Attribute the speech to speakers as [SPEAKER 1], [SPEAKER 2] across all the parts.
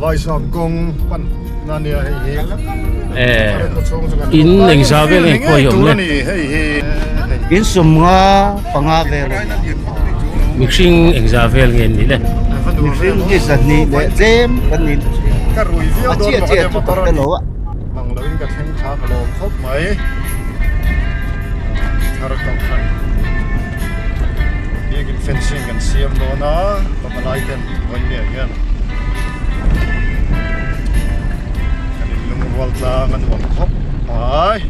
[SPEAKER 1] Vaisam kawng pan na nia hei hi.
[SPEAKER 2] Eh, in engzah vel nge khawi awm le?
[SPEAKER 1] Hei hi.
[SPEAKER 3] In 55 vel a ni.
[SPEAKER 2] Mihring engzah vel nge ni le?
[SPEAKER 3] Mihring hi 200 leh tlem kan ni.
[SPEAKER 1] Ka rui viau
[SPEAKER 3] A
[SPEAKER 1] dawn
[SPEAKER 3] chiah
[SPEAKER 1] bawk
[SPEAKER 3] chiah
[SPEAKER 1] ania
[SPEAKER 3] chu
[SPEAKER 1] motor
[SPEAKER 3] ka hre lo a.
[SPEAKER 1] Bang lo in ka thleng kha ka lawm khawp mai. Thar kohhran biakin fencing kan siam dawn a pamalai ten vawinia hian kan in lungrual tlang a nuam khawp mai.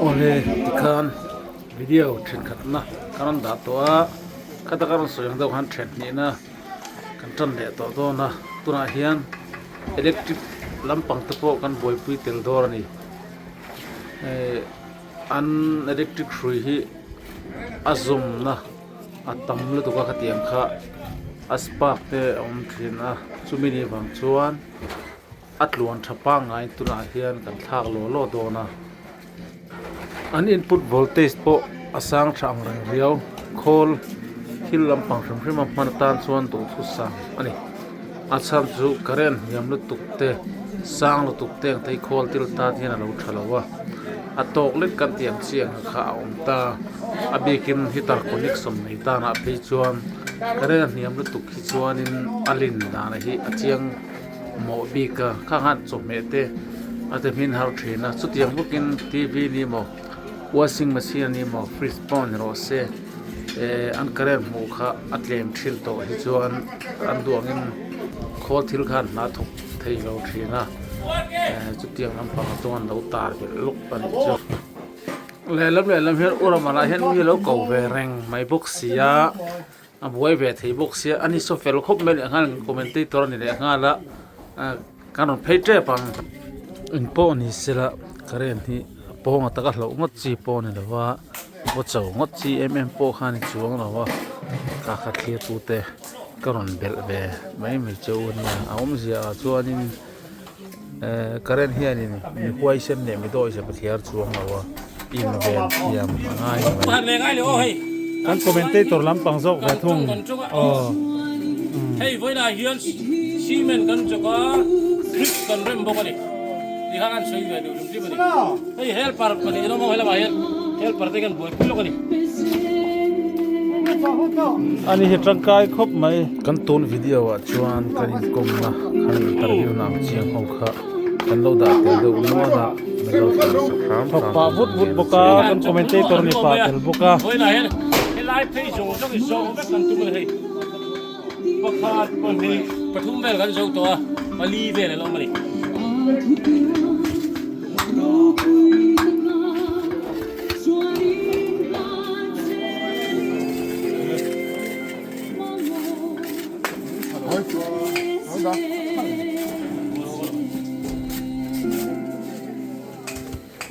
[SPEAKER 2] Awle tikhan video thenkhatna ka rawn dah tawh a khata ka rawn sawi ang deuh khan then hnihna kan tan leh tawh dawn a tunah hian electric lampang te pawh kan buaipui tel dawn a ni. Ehh an electric hrui hi a zawmna a tam lutuk a khatiang kha a spark te a awm thin a chumi ni vang chuan a tluan tha pangngai tunah hian kan thlak law law dawn a an input voltage pawh a sang tha ang reng riau khawl thil lampang hrim hrim a hman atan chuan duhthusam a ni. A chhan chu current hniam lutuk te sang lutuk te ang te hi khawl til tan hian a lo tha lo a a tawk lek kan tih ang chiang ang kha a awm ta a bikin heater connection nei tanah phei chuan current a hniam lutuk hi chuanin a lin dan hi a chiang mawh bik a khang han chawhmeh te a ti hmin har thin a chutiang bawkin t v ni maw washing machine a ni maw fridge pawh ni rawh se eh an current hmuh kha a tlem thin tawh hi chuan an duh angin khawl thil khan hna thawk thei lo thin a eh chutiang lampang chuan lo tar belh lawk a nih chu lehlam lehlam hian u ramah hian mi lo ko ve reng mai bawk si a a buai ve thei bawk sia ani saw fel khawp mai leh nghal commentator a ni leh nghal a ah kan rawn phei tep ang engpawh ni sela current hi a pawng a taka hlauh ngawt chi pawh a ni lo va vaw cho ngawt chi em em pawh kha a ni chuang lo a ka kha thlir tute ka rawn belh ve mai mai che u ania a awmzia ah chuanin ehh current hianin mi huaisen leh mi dawihzep a thliar chuang lo a inven thiam a ngai mai kan commentator lampang zawk ve thung aw
[SPEAKER 4] hei vawiinah hian cement kan chawk a brick kan rem bawk a ni tikhan an sawi ve duh hrim hrim a ni hei helper pahnih an awm a helamah hian helper te kan buaipui lawk a ni.
[SPEAKER 2] Ani hi tangkai khawp mai. Kan tun video ah chuan kan inkawmna kan interview na ang chiang ho kha kan lo dah tel deuh nual a min lo hrilh sak hram hram
[SPEAKER 5] Thawk vut vut bawk a kan commentator ni pah tel bawk a.
[SPEAKER 4] Vawiinah hian helai phei zawng zawng hi zawng vek kan tum a ni hei pakhat pahnih pathum vel kan zo tawh a pali vel a lo awm a ni.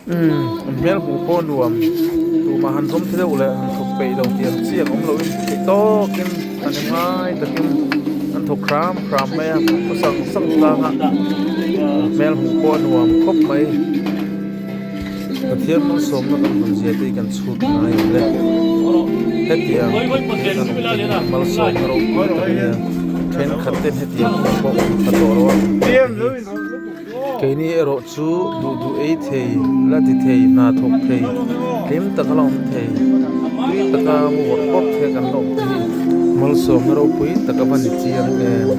[SPEAKER 2] Umm hmel hmuh pawh nuam tumah han zawm thei deuh leh han thawk peih lo tih ang chiang awm loin theih tawkin an ni ngai takin an thawk hram hram mai a khaw sang sang tlang a hmel hmuh pawh a nuam khawp mai Pathian malsawmna kan hmun zia te hi kan chhut ngai ang le hetiang kan awm te hi malsawmna ropui tak a nia thenkhat ten hetiang pawh awm tha tawh lo a Keini erawh chu duh duh ei thei, la ti thei, hna thawk thei, hlim taka la awm thei, tui taka mu vawrh vawrh thei kan la awm te hi malsawmna ropui tak a va ni chiang em.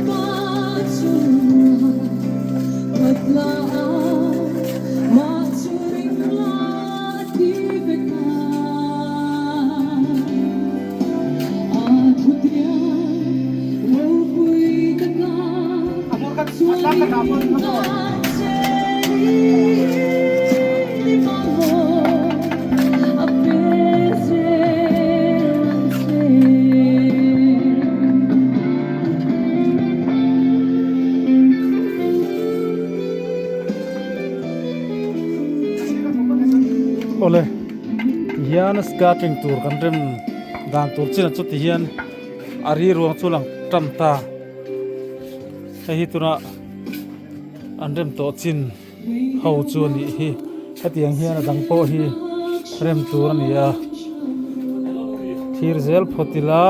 [SPEAKER 5] Awle tihian skating tur kan rem dan tur chin ah chu tihian a ri ruang chu lang tan ta. Hei hi tuna an rem tawh chin ho chu a nih hi hetiang hian a dang pawh hi rem tur a ni a thir zel phawt ila.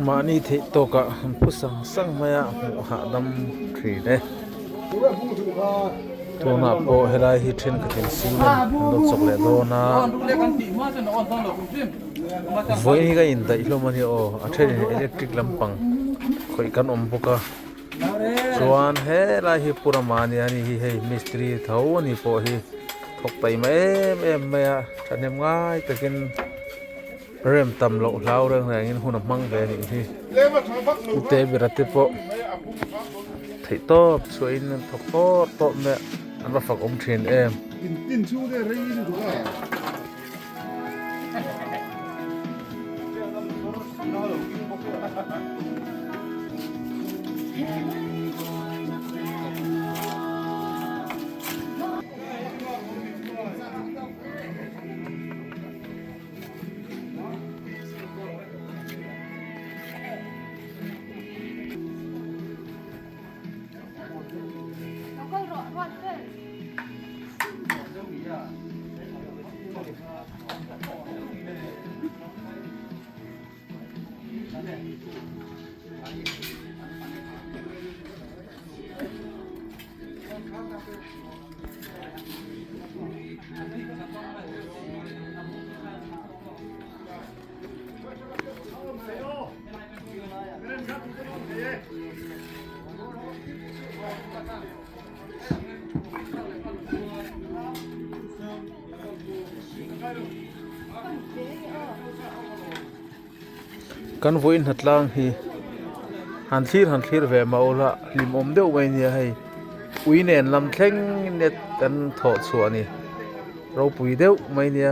[SPEAKER 2] Mahni theih tawkah an phu sang sang mai a hmuh hahdam thin e. Tunah pawh helai hi thenkhatin cement an lo chawk leh dawn a. Vawiin hi ka indaih hlawm a nia aw a thenin electric lampang khawih kan awm bawk a. Chuan helai hi Pu Rama ania ni hi hei mistiri tho a ni pawh hi thawk taima em em mai a thahnem ngai takin rem tam loh hlau reng rengin hun a hmang ve a nih hi ute bera te pawh theih tawp chhuahin an thawk tawp tawp mai a an va fak awm thin em. Kan vawiin hnatlang hi han thlir han thlir ve mah ula hlimawm deuh mai nia hei ui nen lam thleng net kan thawh chhuah a ni ropui deuh mai nia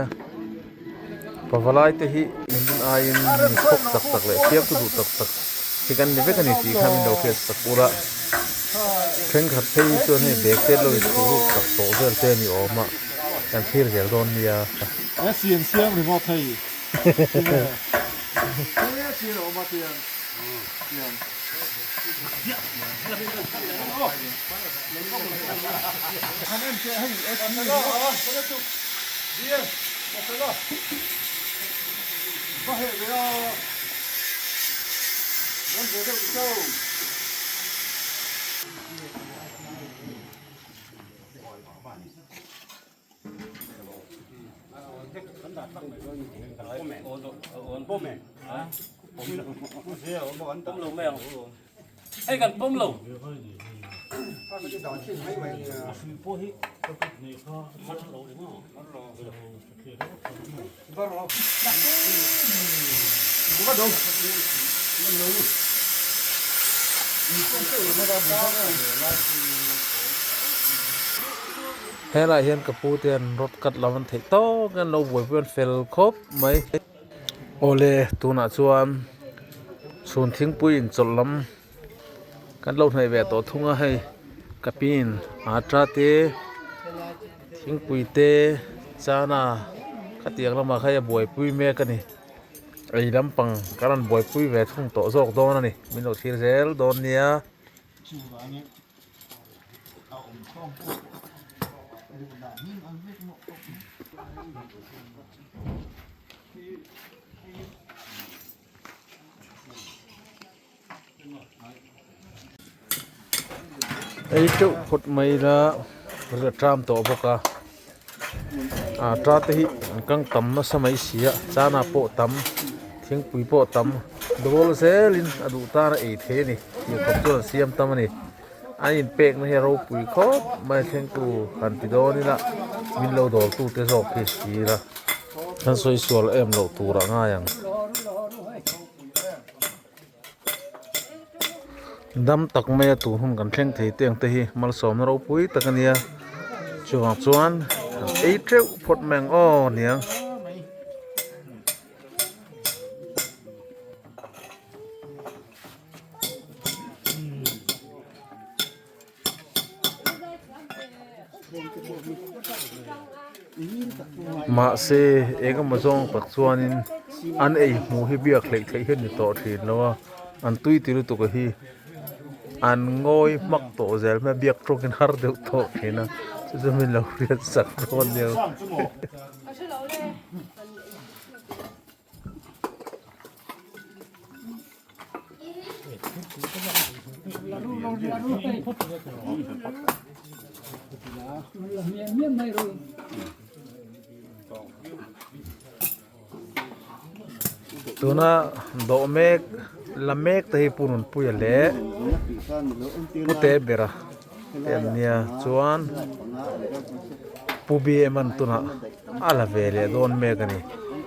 [SPEAKER 2] pavalai te hi engtin aiin mi khawk tak tak leh fiamtu duh tak tak hi kan ni vek a ni tih kha min lo hriat sak ula thenkhat phei chuan hei bag te lo inchhuh ruk tak tawh vel te a ni awm a kan thlir zel dawn nia.
[SPEAKER 5] A siam siam ringawt hei.
[SPEAKER 4] Hei kan pawm lo.
[SPEAKER 2] Helaiah hian ka pu te an rod cut lam an theih tawk in an lo buaipui an fel khawp mai. Awle tunah chuan chhun thingpui inchawlh lam kan lo hnaih ve tawh thung a hei ka pin ata te thingpui te chana khatiang lamah kha hei a buaipui mek a ni ei lampang kan rawn buaipui ve thung tawh zawk dawn a ni min lo thlir zel dawn nia. Ei teuh phawt mai ila ri a tram tawh bawk a ah ta te hi an kang tam nasa mai si a chana pawh tam thingpui pawh tam dawl zelin a duh tan a ei thei a ni tih khawp chuan an siam tam a ni an inpekna hi a ropui khawp mai a thlengtu han ti dawn ila min lo dawr tute zawk hi ti ila an sawi sual em loh tur a ngai ang. Dam tak maia tun hun kan thleng thei te ang te hi malsawmna ropui tak a nia chuvang chuan kan ei teuh phawt mai ang aw niang. Mahse eng emaw zawng tak chuanin an ei hmuh hi biak hleih theih hian ni tawh thin lo a, an tui ti lutuk a hi an ngawi hmak tawh zel mai a, biak tawkin har deuh tawh thin a, chu chu min lo hriat sak dawn nia. Tuna dawh mek la mek te hi Pu Nunpuia leh Pu Tebera te an nia chuan Pu BM an tunah a la ve leh dawn mek a ni.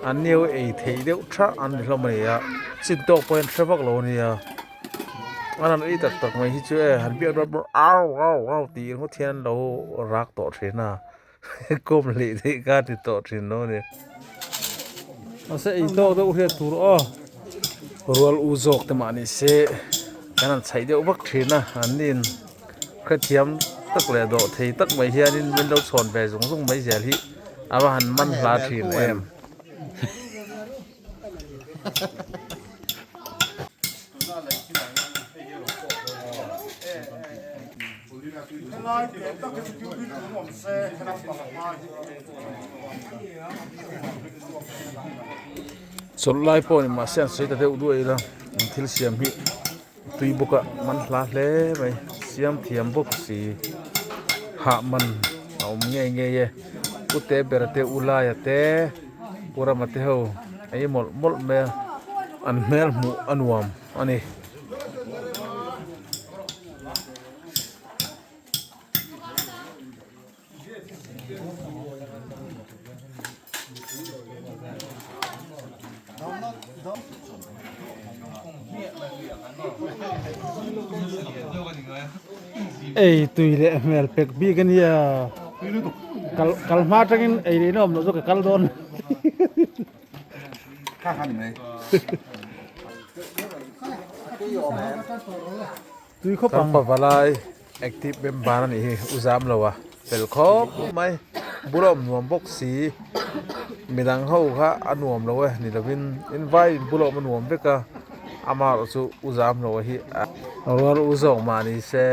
[SPEAKER 2] An ni ho ei theih deuh tha an ni hlawm a ni a, chin tawk pawh hian hre vak lo a nia. An han ei tak tak mai hi chu e han biak dawn pawh au au au tih ringawt hian an lo rak tawh thin a, kawm hleih theih kha a ti tawh thin lo a ni. Mahse ei tawk deuh hriat tur aw. Rual u zawk te mah ni se kan han chhaih deuh vak thin a, an nin. Hrethiam tak leh dawh thei tak mai hianin min lo chhawn ve zung zung mai zel hi a va han man hla thin em. Chawlh lai pawh ni mahse an sawi ta deuh duai ila an thil siam hi. Tui bawk a man hla hle mai siam thiam bawk si hah man a awm ngei ngei e pu te ber te u laia te pu rama te ho ei mawlh mawlh mai a an hmel hmuh a nuam a ni. Ei tui leh hmel pek bik a nia kal kal hma atangin ei leh in a awm loh chu ka kal dawn tui khawp ang. Pavalai active member a nih hi u zam lo a fel khawp mai bula awm nuam bawk si midang ho kha a nuam lo e ni lovin in vai in bula awm a nuam vek a amaherawh chu u zam lo a hi rual u zawk mah ni se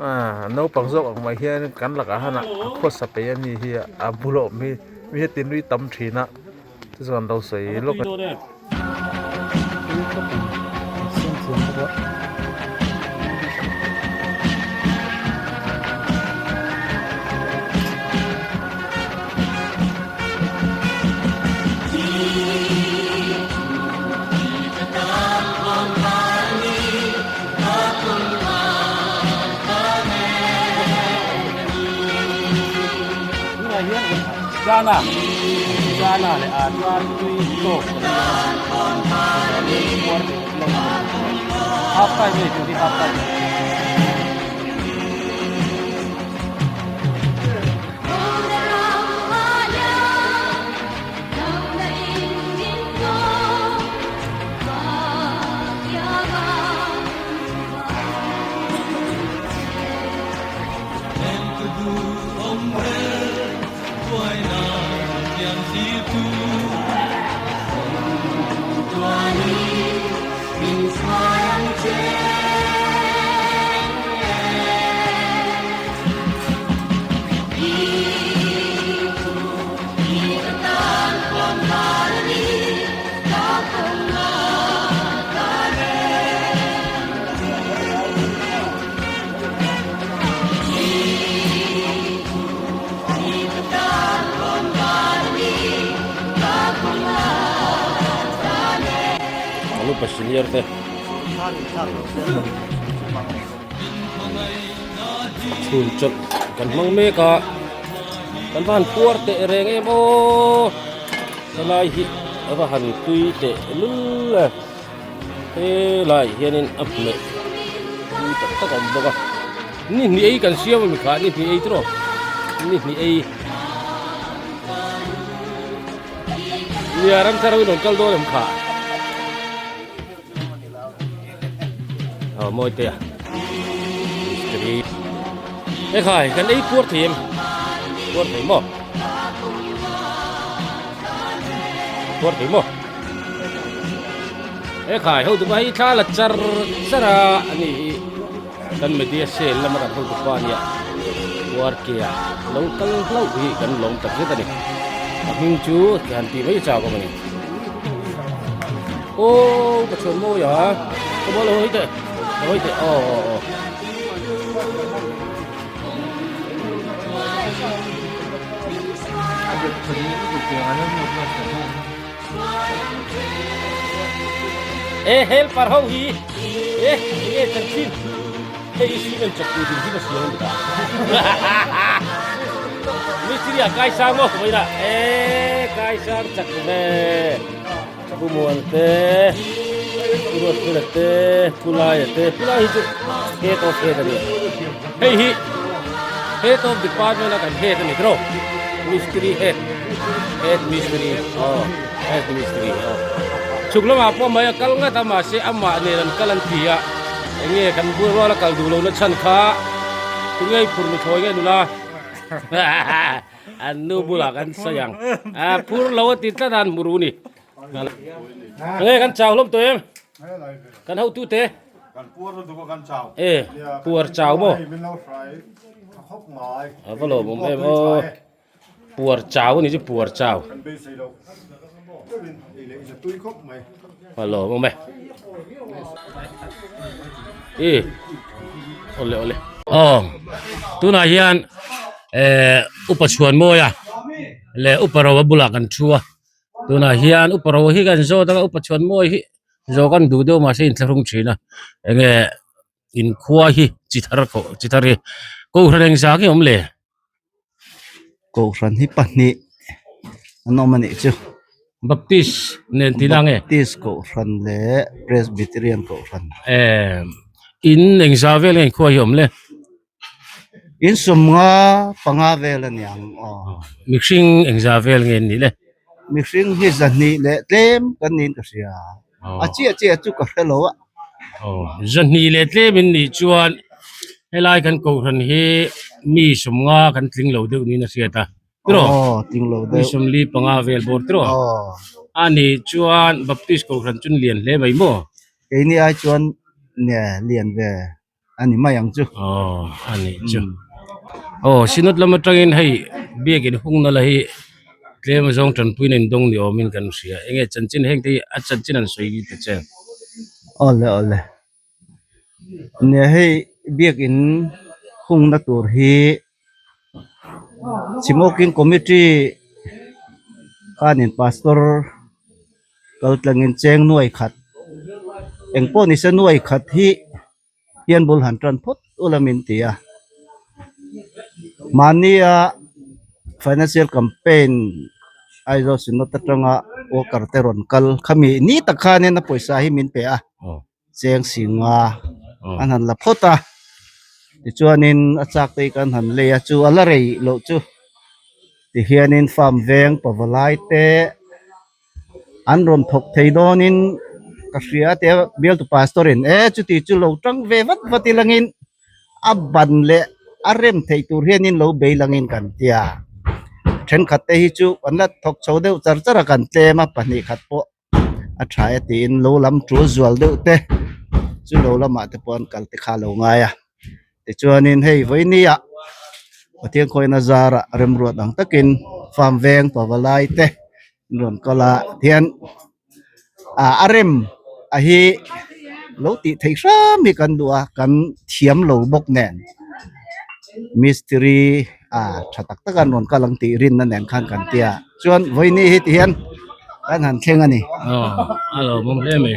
[SPEAKER 2] ah naupang zawk ang mai hian kan lakah hian a khawsa peih a ni hi a bula awm hi mi hi tinui tam thin a. Chu chuan lo sawi lawk a.
[SPEAKER 4] Zana leh a chuan tui tawk half time hei tun hi half time. Kan upa senior te chhun chawlh kan hmang mek a kan va han puar teh reng em aw helai hi a va han tui teh lul e. Helai hianin a hmeh tui tak tak a awm bawk a ni hnih ei kan siam a mi kha ni hnih ei tiraw ni hnih ei nia ramthar ho in rawn kal dawn em kha aw mawi te a mistri. Ekhai kan ei puar thei em? Puar thei maw? Puar thei maw? Ekhai ho tupa hi thla la char char a ani hi kan media cell lama kan ho tupa ania puar ke a lo kal hlauh hi kan lawm tak zet ani a hming chu han tih mai chau kawm ani aw ka chhuan mawi a ka bawlh hawi teh hawi teh aw aw aw. E helper ho hi e enge chanchin hei hi cement chawp tur hrim hrim a siam a ni ta mistiri ah kai sang maw vawiin ah e kai sang chak ve Pu Muan te Pu Ruatfela te Pu Laia te Pu Lai hi chu head of head a ni hei hi head of department a kan head a ni tiraw mistiri head head mistiri aw head mistiri aw chhuk lamah pawh mai a kal ngat a mahse amah nen an kal an ti a eng nge kan bul rual a kal duh lohna chhan kha tunge i phur nuthlawi nge nula An nu bulah kan sawi ang. A phur lo a ti tlat a an hmu ru ni. Nge kan chau hlawm tawh em? Kan hotu te.
[SPEAKER 1] Kan puar lutuk a kan chau.
[SPEAKER 4] E puar chau maw? A va lawmawm em aw. Puar chau a ni chu puar chau.
[SPEAKER 1] Kan beisei lo. Ei leh in a tui khawp mai.
[SPEAKER 4] A lawmawm e. E awle awle. Aw tunah hian eh upa chhuanmawia leh upa roa bulah kan thu a tunah hian upa roa hi kan zawt anga upa chhuanmawia hi zawh kan duh deuh mahse inthlahrung thin a enge inkhua hi chi thar koh chi thar hi kohhran engzah nge awm le.
[SPEAKER 3] Kohhran hi pahnih an awm a nih chu.
[SPEAKER 4] Baptist nen tih na nge?
[SPEAKER 3] Baptist kohhran leh Presbyterian kohhran.
[SPEAKER 4] Eh in engzah vel nge inkhua hi awm le?
[SPEAKER 3] In sawmnga panga vel a niang aw.
[SPEAKER 4] Mihring engzah vel nge an nih le?
[SPEAKER 3] Mihring hi zahnih leh tlem kan niin ka hria. A chiah chiah chu ka hre lo a.
[SPEAKER 4] Aw zahnih leh tlem in nih chuan helai kan kohhran hi mi sawmnga kan tling lo deuh niin a hriat a tiraw?
[SPEAKER 3] Aw tling lo deuh.
[SPEAKER 4] Mi sawmli panga vel bawr tiraw?
[SPEAKER 3] Aw.
[SPEAKER 4] A nih chuan Baptist kohhran chu lian hle mai maw?
[SPEAKER 3] Keini ai chuan ne lian ve a ni mai ang chu.
[SPEAKER 4] Aw a nih chu. Aw Synod lam atangin hei biakin hungna la hi tlem azawng tanpuina in dawng ni awmin kan hria. Enge chanchin heng te hi a chanchin an sawi ta che.
[SPEAKER 3] Awle awle. Nia hei biakin hungna tur hi Chimawking Committee khanin Pastor kal tlangin cheng nuai khat eng pawh ni se nuai khat hi hian bul han tan phawt ula min ti a mahnia financial campaign Aizawl Synod atanga worker te rawn kal khami ni tak khanin a pawisa hi min pe a cheng singa an han la phawt a tichuanin a chak te hi kan han lei a chu a la rei loh chu tihianin farm veng pavalai te. An rawn thawk thei dawnin ka hria a tia bialtu pastor in e chuti chu lo tang ve vat vat ilangin a ban leh a rem theih tur hianin lo bei langin kan tia thenkhat te hi chu an la thawk chho deuh char char a kan tlem a pahnih khat pawh a tha e tiin lo lam tul zual deuh te chu lo lamah te pawh an kal te kha a lo ngai a tichuanin hei vawinia Pathian khawina zarah remruat ang takin farm veng pavalai te an rawn kal a tihian ah a rem a hi lo tih theih hram hi kan duh a kan thiam lo bawk nen mistiri ah tha tak tak an rawn kal ang tih rinna nen khan kan tia chuan vawiini hi tihian kan han thleng a ni.
[SPEAKER 4] Aw a lo awm hle mai.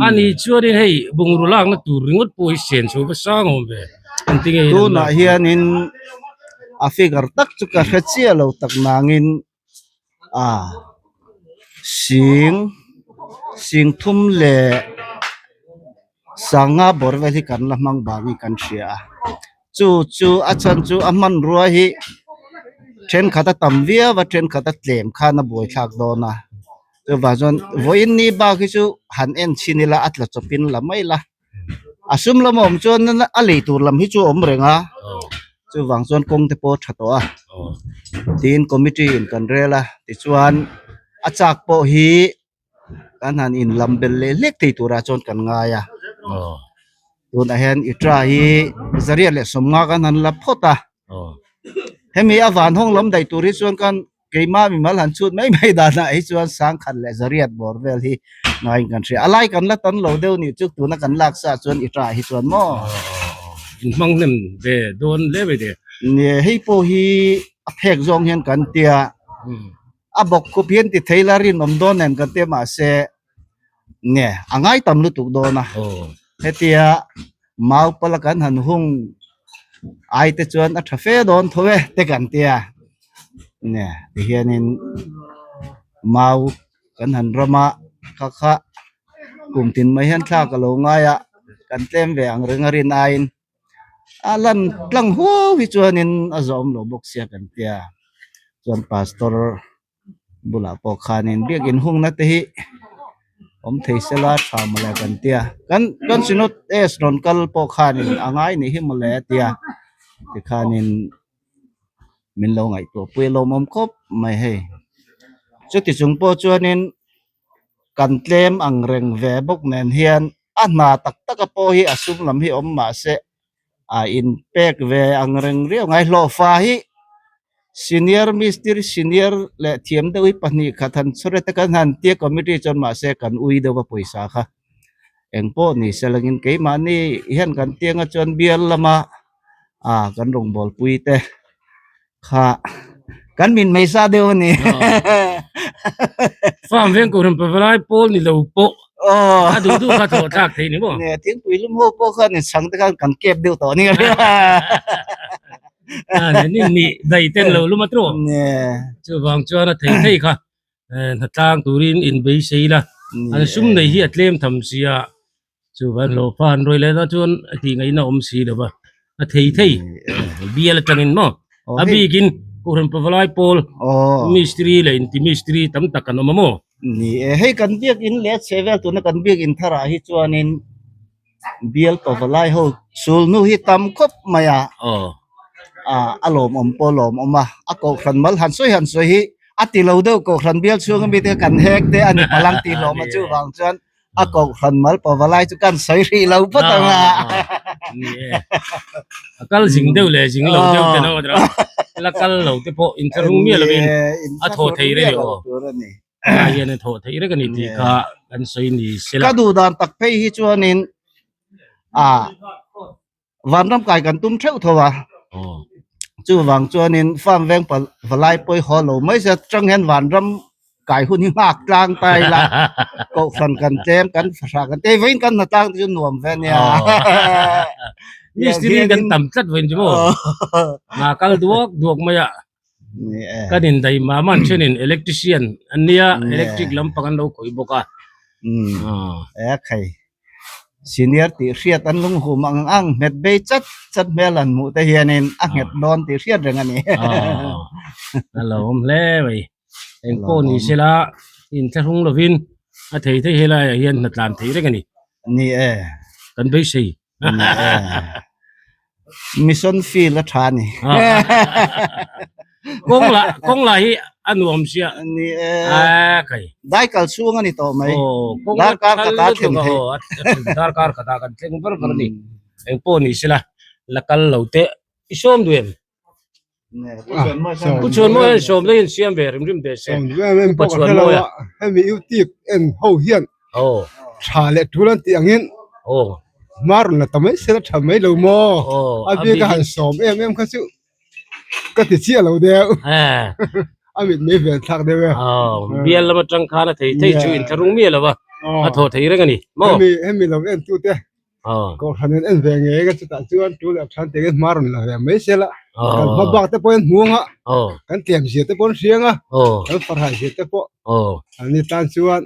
[SPEAKER 4] A nih chuanin hei bungraw lakna tur ringawt pawh hi sen chho va sang awm ve. Engtin nge hian an
[SPEAKER 3] Tunah
[SPEAKER 4] lak?
[SPEAKER 3] hianin a figure tak chu ka hre chiah lo tak nangin a sing sing thum leh sanga bawr vel hi kan la hmang vangin kan hria a chu chu a chhan chu a hmanrua hi thenkhat a tam viau a thenkhat a tlem khan a buaithlak dawn a chuvang chuan vawiin ni bak hi chu han en chhin ila a tla chawpin la mai la a sum lam a awm chuan a lei tur lam hi chu a awm reng a. Chuvang chuan kawng te pawh a tha tawh a tiin committee in kan rel a tichuan a chak pawh hi kan han in lam bel leh hlek thei turah chuan kan ngai a tunah hian itra hi zariat leh sawmnga kan han la phawt a hemi a van hawng lam daih tur hi chuan kan keimah mimal han chhut mai mai danah hi chuan sangkhat leh zariat bawr vel hi ngaiin kan hria a lai kan la tan lo deuh nih chu tuna kan lak sa chuan i tah hi chuan maw
[SPEAKER 4] inhmang hnem ve dawn hle mai te
[SPEAKER 3] ni hei pawh hi a phek zawng hian kan tia a bawk khup hian ti thei la rinawm dawn nen kan tia mahse nge a ngai tam lutuk dawn a hetia mau pala kan han hung ai te chuan a tha fe dawn tho e te kan tia nge tihianin mau kan han ram a kha kha kum tin mai hian thla ka lo ngai a kan tlem ve ang reng a rin aiin a lan tlang huau hi chuanin a zawm lo bawk sia kan tia chuan pastor bulah pawh khanin biakin hungna te hi awm thei sela tha mawle kan tia kan kan synod s rawn kal pawh khanin a ngai nih hi mawle a tia tikhanin min lo ngaihtuah pui a lawmawm khawp mai hei chuti chung pawh chuanin kan tlem ang reng ve bawk nen hian a hna tak tak a pawh hi a sum lam hi awm mahse a inpek ve ang reng riau ngai hlawhfa hi senior mistiri senior leh thiam deuh hi pahnih khat han chhawr e te kan han tia committee chuan mahse kan ui deuh a pawisa kha engpawh ni se langin keimahni hian kan tianga chuan bial lama ah kan rawngbâwl pui te kha kan min mai sa deuh a ni.
[SPEAKER 4] Farm veng kohhran pavalai pawl ni lo pawh a duh duh kha thawh thlak thei ni maw?
[SPEAKER 3] Nge thingpui lum ho pawh khan chhang te khan kan kep deuh tawh a ni.
[SPEAKER 4] Ni ni dai ten lo lum a tawh. Chuvang chuan a thei thei kha hnatlang turin inbeisei la an sum nei hi a tlem tham sia. Chuvan hlawhfa an rawi leh na chuan a tih ngaihna awm si lo va, a thei thei bial atangin maw a bikin Kohhran Pavalai pawl mistiri leh inti mistiri tam tak an awm a maw?
[SPEAKER 3] Ni e, hei kan biakin leh chhe vel tuna kan biakin tharah hi chuanin bial Pavalai ho sulhnu hi tam khawp mai a, a lawmawm pawh a lawmawm a, a Kohhran mal han sawi han sawi hi a ti lo deuh Kohhran bial chhunga mite kan hek te a ni palang tih hlawm a chuvang chuan a kohhran mal pavalai chu kan sawi hrih lo phawt ang a.
[SPEAKER 4] Ni e. A kal zing deuh leh zing lo deuh te no adra. La kal lo te pawh inthlahrung miah lovin a thaw thei reng aw. A hian a thaw thei reng a ni tih kha kan sawi ni sela.
[SPEAKER 3] Ka duh dan tak phei hi chuanin a vanram kai kan tum theuh tho a. Chuvang chuanin farm veng palai pawi haw lo mai se atang hian vanram kai hun hi nghak tlang ta ila kohhran kan tlem kan fahrah kan tei vawiin kan hna tlang te chu nuam ve ania.
[SPEAKER 4] Mistiri kan tam tlat vawiin chu maw hna kal duak duak mai a kan indaih mah mah an thenin electrician an nia electric lampang an lo khawih bawk a.
[SPEAKER 3] E khai Senior tih hriat an lunghum ang ang nghet bei chat chat hmel an hmuh te hianin a nghet dawn tih hriat reng a ni.
[SPEAKER 4] A lo awm hle mai. Eng pawh ni sela inthlahrung lovin a thei thei helaiah hian hna tlan thei reng a ni.
[SPEAKER 3] Ni e.
[SPEAKER 4] Kan beisei.
[SPEAKER 3] Ni e. Mission field a tha a ni.
[SPEAKER 4] Kawng lah kawng lah hi a nuam sia.
[SPEAKER 3] Ni e.
[SPEAKER 4] A kai.
[SPEAKER 3] Dai kal chhung a ni tawh mai.
[SPEAKER 4] Aw kawng
[SPEAKER 3] Darkar khat a thlen theih.
[SPEAKER 4] Darkar khat ah kan thleng var var a ni. Eng pawh ni sela la kal lo teh i sawm duh em? Pu Chhuanmawi hian sawm daih in siam ve rim rim teh se. Upa Chhuanmawi a.
[SPEAKER 1] Hemi YouTube en ho hian tha leh tul an tih angin hma rawn la ta mai se la tha mai lo maw? A bik a han sawm em em kha chu ka ti chiah lo deuh. A mit mai ven thlak deuh e.
[SPEAKER 4] Bial lam atang khan a thei thei chu inthlahrung miah lo va, a thaw thei reng a ni maw?
[SPEAKER 1] Hemi lo en tu te Kohhran in en ve ngei ka chutah chuan tul leh than tengin hma rawn la ve mai sela kan hma bak te pawh in hmuang a kan tlem zia te pawh an hriang a kan farhai zia te pawh an ni tan chuan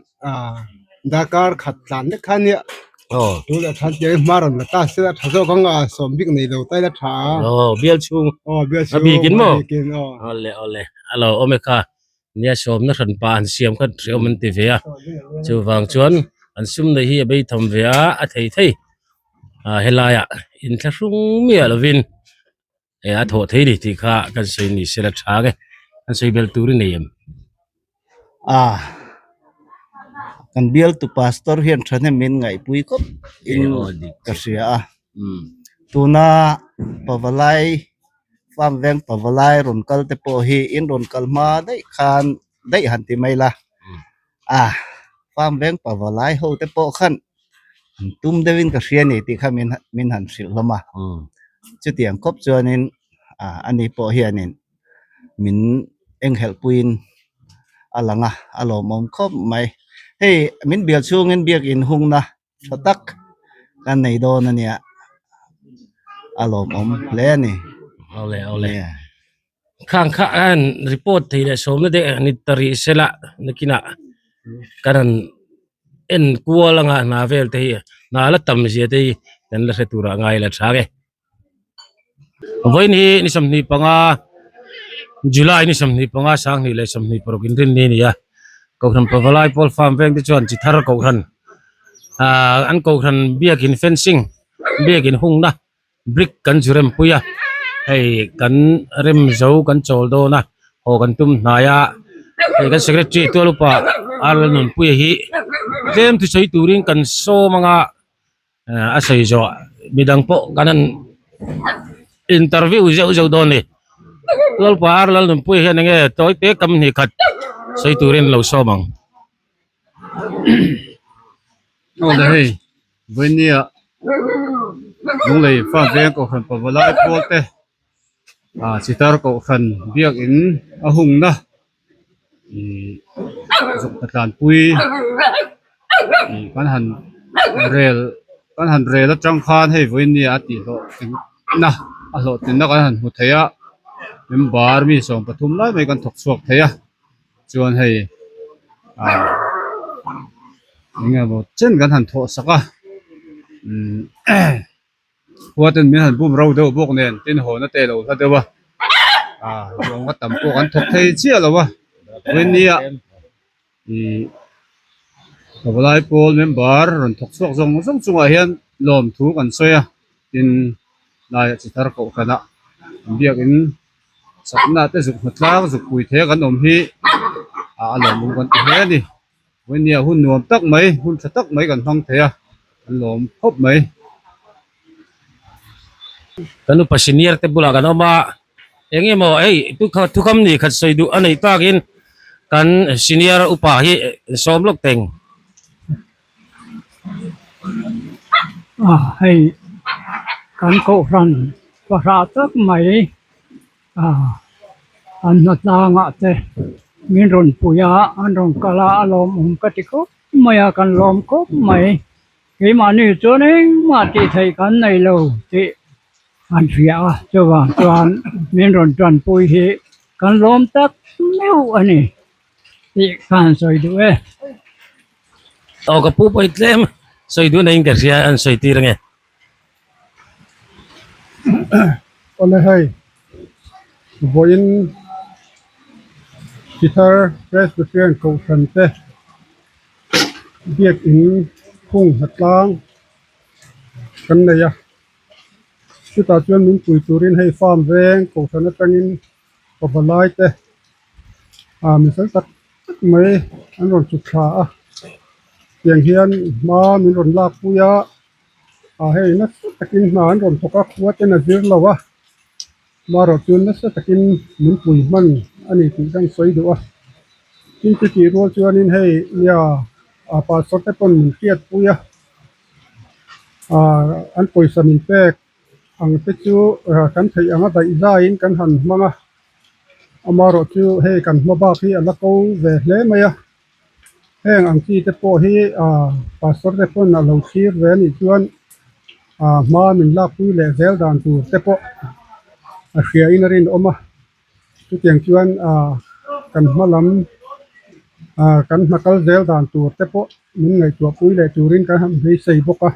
[SPEAKER 1] darkar khat tlan lek kha nia tul leh than tengin hma rawn la ta sela tha zawk ang a sawm bik nei lo ta ila tha a
[SPEAKER 4] bial chhung
[SPEAKER 1] bial chhung
[SPEAKER 4] a bikin maw awle awle alo awm e kha Nia sawmna hran pa an siam kha hreawm an ti ve a chuvang chuan an sum nei hi a bei tham ve a a thei thei ah helaiah inthlahrung miah lovin. eh a thawh thei a ni tih kha kan sawi ni se la tha ang e an sawi belh tur i nei em?
[SPEAKER 3] Ah kan bialtu pastor hian thahnem min ngaihpui khawp in ka hria a tuna pavalai farm veng pavalai rawn kal te pawh hi in rawn kal hma daih khan daih han ti mai la ah farm veng pavalai ho te pawh khan an tum deuhin ka hria a ni tih kha min min han hrilh hlawm a chutiang khawp chuanin ah ani pawh hianin. min enghelh puiin a lang a a lawmawm khawp mai hei min bial chhungin biakin hungna tha tak kan nei dawn a nia a lawmawm hle a ni.
[SPEAKER 4] Awle awle khang kha an report thei leh sawmna te ni ta rih sela nakinah kan han en kual anga hna vel te hi hna la tam zia te hi kan la hre turah ngai la tha nge. Vawiin hi ni 25 July ni 25 sanghnih leh 26 inrinni a ni a Kohhran Pavalai Pawl Farm veng te chuan chi thar Kohhran ahh an Kohhran biakin fencing biakin hungna brick kan zu rem pui a hei kan rem zo kan chawl dawn a haw kan tum hnai a hei kan secretary tual upa Arlalnunpuia hi tlem thusawi turin kan sawm anga. A sawi zawh midang pawh kan han interview zeuh zeuh dawn a ni Lalpa ar Lalnunpuia hian enge tawi te kam hnih khat sawi turin lo sawm ang.
[SPEAKER 1] Aw le hei vawinia Lunglei farm veng kohhran pavalai pawl te ah sitar kohhran biakin a hungna Ihh zawhna tlanpui ihh kan han rel kan han rel atang khan hei vawiin nia a tih hlawh na a hlawhtlinna kan han hmu thei a member mi 13 lai mai kan thawk chhuak thei a chuan hei ah eng emaw chen kan han thawh sak a umm khua ten min han bum ro deuh bawk nen tin haw na te lo hla deuh a ah zawng a tam pawh kan thawk thei chiah lo a vawinia ih pavalai pawl member rawn thawk chhuak zawng zawng chungah hian lawmthu kan sawi a tin laiah chi thar kohhran ah biakin sakna te zuk hna tlang zuk pui thei a kan awm hi ah a lawmawm kan ti hle a ni. Vawinia hun nuam tak mai hun tha tak mai kan hmang thei a an lawm khawp mai.
[SPEAKER 4] Kan upa senior te bulah kan awm a eng emaw hei thukham ni khat sawi duh a neih takin kan senior upa hi sawm lawk teng.
[SPEAKER 6] Ah hei kan kohhran pahrah tak mai. Ah an hnatlangah te min rawn pui a an rawn kal a a lawmawm ka ti khawp mai a kan lawm khawp mai keimahni chuan engmah tih theih kan nei lo tih an hria a chuvang chuan min rawn tanpui hi kan lawm tak meuh a ni tih ka han sawi duh e.
[SPEAKER 4] Aw ka pu pawh hi tlem sawi duh neiin ka hria an sawi tir ange.
[SPEAKER 1] Awle hei vawiin Thithar Presbyterian Kohhran te biakin phung hnatlang kan nei a chutah chuan min pui turin hei farm veng Kohhran atangin pavalai te ah mifel tak tak mai an rawn chhuk thla a tiang hian hma min rawn lak pui a. Ah hei nasa takin hna an rawn thawk a khua ten a zir lo a marawh chuan nasa takin min pui hman a ni tih ka sawi duh a tin chutih rual chuanin hei nia ah pastor te pawn min hriat pui a ah an pawisa min pek ang te chu kan theih anga daih zaiin kan han hmang a amarawh chu hei kan hma bak hi a la ko ve hle mai a. Heng ang chi te pawh hi ah pastor te pawn a lo thlir ve anih chuan ah hma min lakpui leh zel dan tur te pawh a hria in a rinawm a chutiang chuan ah kan hma lam ah kan hna kal zel dan tur te pawh min ngaihtuah pui leh turin kan han beisei bawk a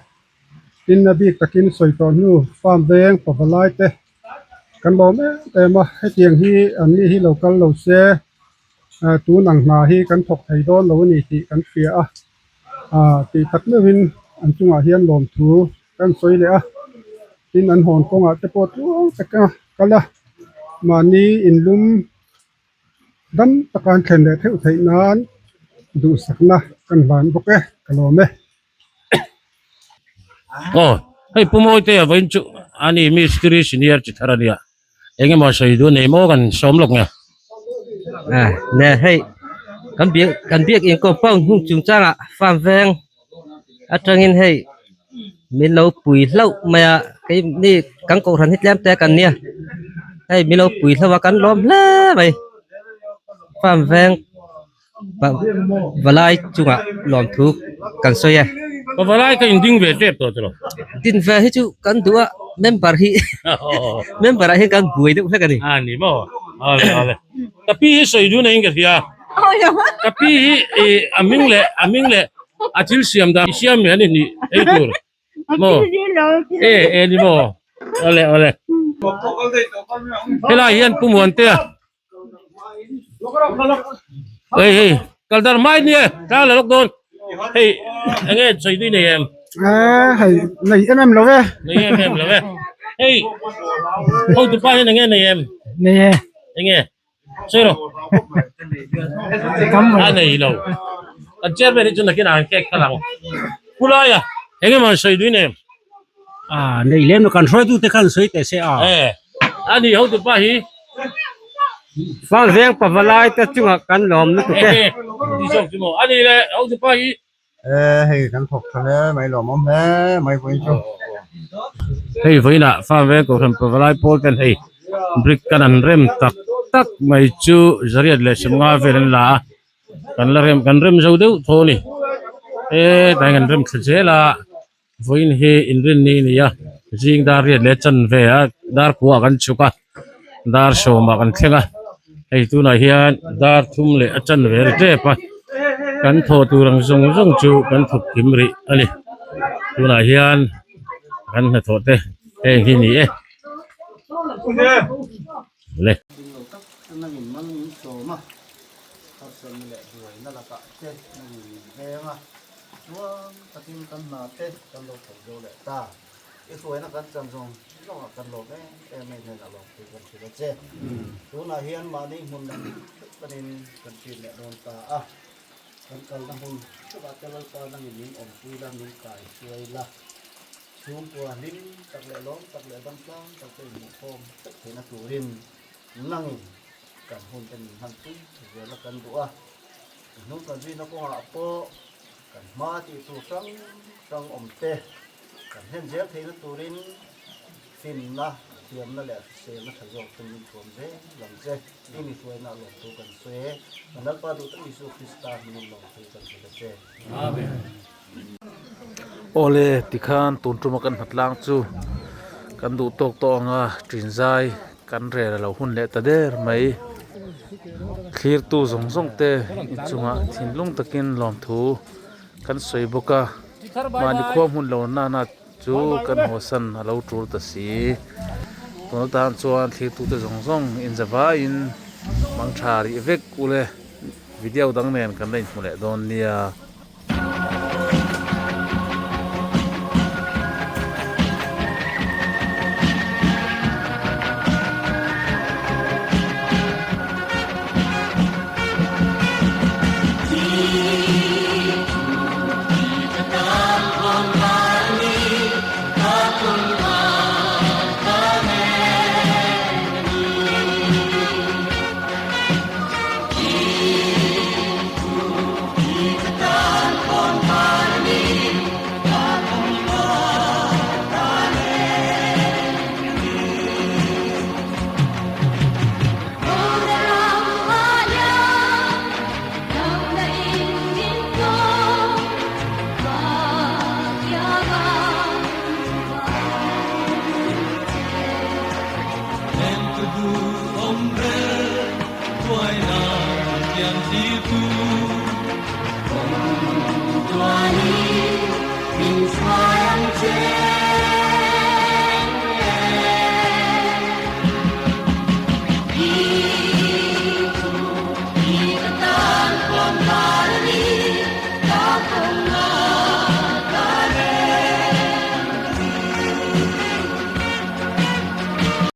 [SPEAKER 1] tin a bik takin sawi tawh hnu farm veng pavalai te kan lawm em em a hetiang hi an ni hi lo kal lo se. ah tun ang hna hi kan thawk thei dawn lo a ni tih kan hria a ah tih tak meuhin an chungah hian lawmthu kan sawi leh a tin an hawn kawngah te pawh tluang taka. kal a mahni inlum dam taka an thlen leh theuh theih nan duhsakna kan hlan bawk e ka lawm e.
[SPEAKER 4] Aw hei Pu Mawite a vawiin chu ani mistiri senior chi thar ania eng emaw sawi duh nei maw kan sawm lawk nge.
[SPEAKER 7] A ne hei kan biak kan biak in compound hung chungchangah farm veng atangin hei min lo pui hlauh mai a keini kan kohhran hi tlem te kan nia hei min lo pui hlauh a kan lawm hle mai farm veng. Valai chungah lawmthu kan sawi e.
[SPEAKER 4] Ka valai ka inding ve tep tawh chu lo.
[SPEAKER 7] Din ve hi chu kan duh a member hi member ah hian kan buai deuh hlek a ni.
[SPEAKER 4] A ni maw? Awle awle. Ka pi hi sawi duh neiin ka hria. Ka pi hi i a hming leh a hming leh a thil siam dan i siam mai a ni nih ei tur. Maw? E e ni maw? Awle awle. Helai hian Pu Muantea Hei hei kal dar mai nia tlang la lawk dawn hei enge sawi tui nei em
[SPEAKER 1] hei nei em em lo e
[SPEAKER 4] nei em em lo e hei hotu pa hian enge nei em
[SPEAKER 6] nei e
[SPEAKER 4] enge sawi rawh a nei lo kan chairman hi chu nakin ah an kek khalh ang pu laia enge maw sawi tui nei em
[SPEAKER 6] A nei lem lo kan hruaitu te khan sawi teh se a.
[SPEAKER 4] E a ni hotu pa hi.
[SPEAKER 7] Fal veng pavalai te chungah kan lawm lutuk e.
[SPEAKER 4] Ti zawk chu maw a ni le hotu pa hi.
[SPEAKER 1] E hei kan thawk tha hle mai lawmawm hle mai vawiin chu.
[SPEAKER 4] Hei vawiinah Fal veng Kohhran pavalai pawl ten hei brick kan an rem tak tak mai chu zariat leh sawmnga vel an la a. Kan la rem kan rem zo deuh tho a ni. E tlai kan rem thla zel a. Vawiin hi inrinni a ni a, zing dar riat leh chanve a dar kua ah kan chhuk a, dar sawmah kan thleng a, hei tunah hian dar thum leh a chanve a ri tep a, kan thawh tur ang zawng zawng chu kan thawk kim rih a ni, tunah hian kan hnathawh te heng hi a ni e. Le.
[SPEAKER 3] Chuan takin kan hna te kan lo thawk zo leh ta. I hruaina kan chan zawng zawngah kan lawm em em a inhen a lawm pui kan hrilh a che. Tunah hian mahni hmun lam theuh panin kan ṭin leh dawn ta a. Kan kalna hmun theuhah te Lalpa nangin min awmpui la, min kai hruai la. Chhungkua hlim tak leh lawm tak leh damtlang tak te inhmuhkhawm theuh theihna turin nangin kan hun te min hmanpui zel a kan duh a. Hnung kan zuina kawngah pawh kan hma tih tur hrang hrang awm te kan hlen zel theihna turin finna, thiamna leh hriselna tha zawk te min thuam zel ang che. I mi hruaina a lawmthu kan sawi e. Kan Lalpa duhtak Isua Krista hmingin lawmthu kan hrilh a che.
[SPEAKER 2] Amen. Awle tikhan tun tuma kan hnatlang chu kan duh tawk tawh ang a, ṭinzai kan rel a lo hun leh ta der mai. Thlirtu zawng zawng te inchungah thinlung takin lawmthu kan sawi bawk a, mahni khua hmun lo nana chu kan hawsan a lo tul ta si. Tun atan chuan thlirtute zawng zawng inzavaiin mangtha rih vek ule video dang nen kan la inhmu leh dawn nia.